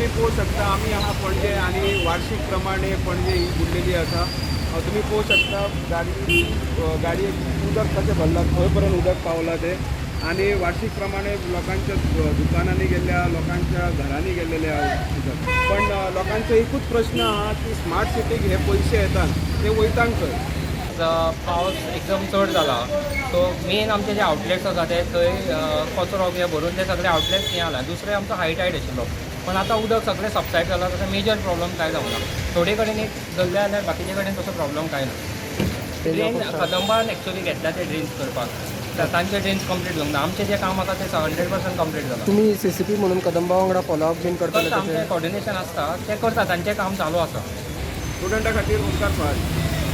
तुमी पळोवंक शकता, आमी आहा पणजे आनी वार्षिक प्रमाणे पणजे ही बुडलेली आसा. तुमी पळोवंक शकता, गाडयेक उदक कशें भरलां, खंय पर्यंत उदक पावलां तें. आनी वार्षिक प्रमाणे लोकांच्या दुकानांनी गेल्ल्या, लोकांच्या घरांनी गेल्लेले आहा उदक. पण लोकांचो एकूच प्रश्न आहा की स्मार्ट सिटीक हे पयशे येतात ते वयतांक खंय? पावस एकदम चड जाला, सो मेन आमचे जे आउटलेट्स आसा ते थंय कचरो बी भरून ते सगळे आउटलेट्स हें जाला. दुसरें, आमचो हाय टायड आशिल्लो, पण आतां उदक सगळें सबसायड जाला. तशें मेजर प्रॉब्लम कांय जावना. थोडे कडेन एक जाल्ले जाल्यार बाकीचे कडेन तसो प्रॉब्लम कांय ना. ड्रेन कदंबान एक्चुअली घेतल्या ते ड्रेन्स करपाक. तांचे ड्रेन्स कंप्लीट जावंक ना. आमचें जें काम आसा तें 100% कंप्लीट जालां. तुमी सीसीपी म्हणून कदंबा वांगडा फॉलोअप बीन करतले? करता. आमचें तशें कॉर्डिनेशन आसता, तें करता. तांचें काम चालू आसा. स्टुडंटा खातीर ओंकार फळारी.